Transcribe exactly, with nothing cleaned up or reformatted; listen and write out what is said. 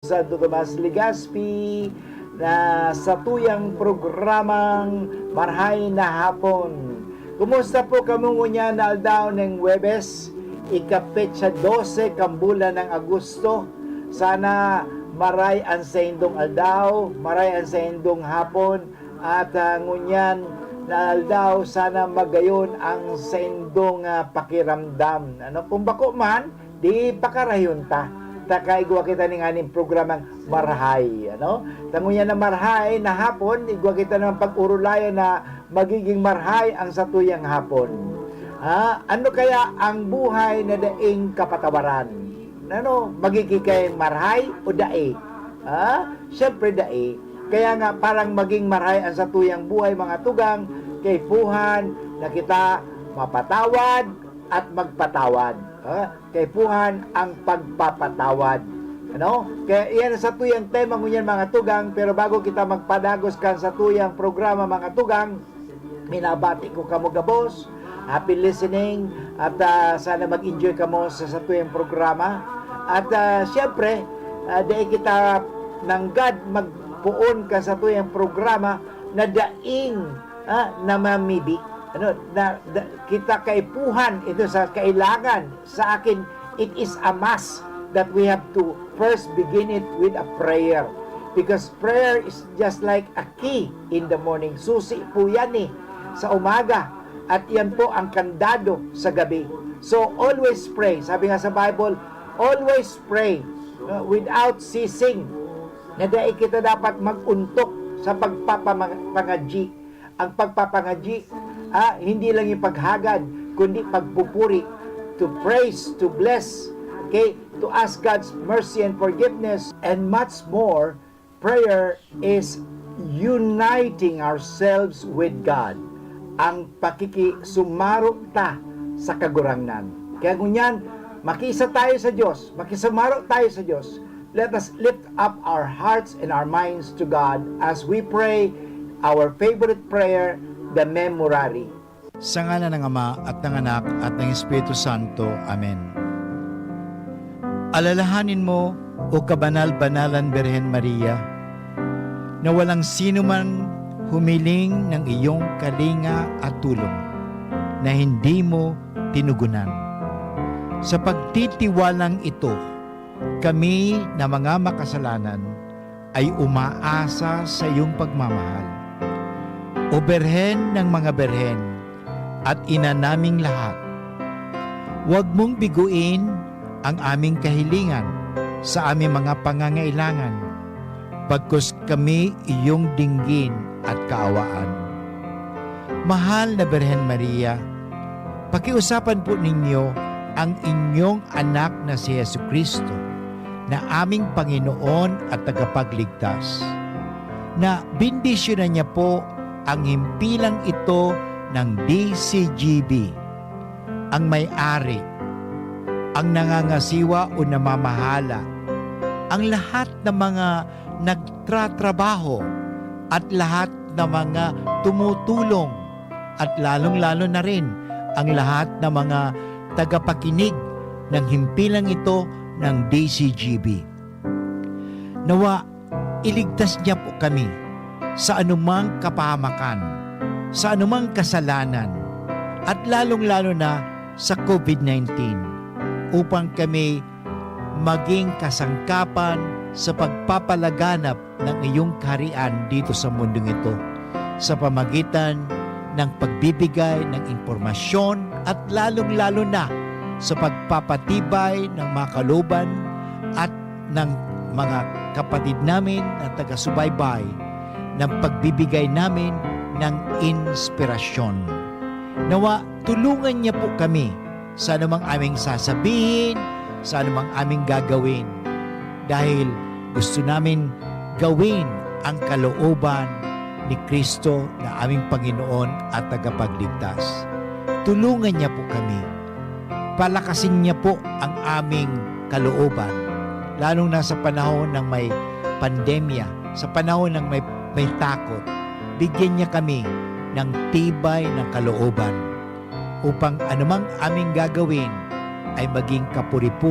Santo Tomas Legazpi na satuyang programang Marhay na Hapon. Kumusta po kamo ngunyan na aldaw ning Huwebes, ikapetsa dose kan bulan ng Agosto? Sana maray an saindong aldaw, maray an saindong hapon, at, ah, ngunyan na aldaw, sana magayon ang saindong, ah, pakiramdam. Ano, kung bako man, di pakarayon ta. Ta kaigwa kita ning aning programang Marhay, ano? Ta ngunyan na Marhay na Hapon, igwa kita ng pag-urulayan na magiging marhay ang satuyang hapon. Ah, ano kaya ang buhay na daing kapatawaran? Ano, magiging kay marhay o dai? Ah, siyempre dai. Kaya nga, parang maging marhay ang satuyang buhay, mga tugang, kaipuhan na kita mapatawad at magpatawad. Ah, kaipuhan ang pagpapatawad. Ano? Kaya iyan ang satuyang tema ngunyan, mga tugang, pero bago kita magpadagos kan satuyang programa, mga tugang, minabati ko kamo gabos. Happy listening at, ah, sana mag-enjoy kamo sa satuyang programa. At, ah, siyempre, ah, dai kita nanggad magpoon kan satuyang programa na daing, ah, namamibi. Ano, na, na, kita kaipuhan, ito sa kailangan. Sa akin, it is a must that we have to first begin it with a prayer. Because prayer is just like a key in the morning. Susi po yan eh, sa umaga. At yan po ang kandado sa gabi. So, always pray. Sabi nga sa Bible, always pray, uh, without ceasing. Na dai kita dapat mag-untok sa pagpapapangadyi. Ang pagpapangadyi, ah, hindi lang yung paghagad, kundi pagpupuri, to praise, to bless, okay? To ask God's mercy and forgiveness, and much more. Prayer is uniting ourselves with God. Ang pakikisumaro ta sa Kagurangnan. Kaya ngunyan, makiisa tayo sa Diyos, makisumaro tayo sa Diyos. Let us lift up our hearts and our minds to God as we pray our favorite prayer, the Memorare. Sa ngalan ng Ama, at ng Anak, at ng Espiritu Santo. Amen. Alalahanin mo, O kabanal-banalan Birhen Maria, na walang sino man humiling ng iyong kalinga at tulong na hindi mo tinugunan. Sa pagtitiwalang ito, kami na mga makasalanan ay umaasa sa iyong pagmamahal. O Birhen ng mga birhen at Ina naming lahat, huwag mong biguin ang aming kahilingan sa aming mga pangangailangan, pagkos kami iyong dinggin at kaawaan. Mahal na Birhen Maria, pakiusapan po ninyo ang inyong anak na si Jesu-Cristo, na aming Panginoon at Tagapagligtas, na bendisyonan niya po ang himpilang ito ng D C G B, ang may-ari, ang nangangasiwa o namamahala, ang lahat ng mga nagtratrabaho, at lahat ng mga tumutulong, at lalong-lalo na rin ang lahat ng mga tagapakinig ng himpilang ito ng D C G B. Nawa, iligtas niya po kami sa anumang kapahamakan, sa anumang kasalanan, at lalong-lalo na sa covid nineteen, upang kami maging kasangkapan sa pagpapalaganap ng iyong kaharian dito sa mundong ito, sa pamagitan ng pagbibigay ng impormasyon at lalong-lalo na sa pagpapatibay ng mga kalooban at ng mga kapatid namin na taga-subaybay ng pagbibigay namin ng inspirasyon. Nawa, tulungan niya po kami sa anumang aming sasabihin, sa anumang aming gagawin, dahil gusto namin gawin ang kalooban ni Cristo na aming Panginoon at Tagapagligtas. Tulungan niya po kami. Palakasin niya po ang aming kalooban, lalong na sa panahon ng may pandemya, sa panahon ng may, may takot. Bigyan niya kami ng tibay na kalooban, upang anumang aming gagawin ay maging kapuri-puri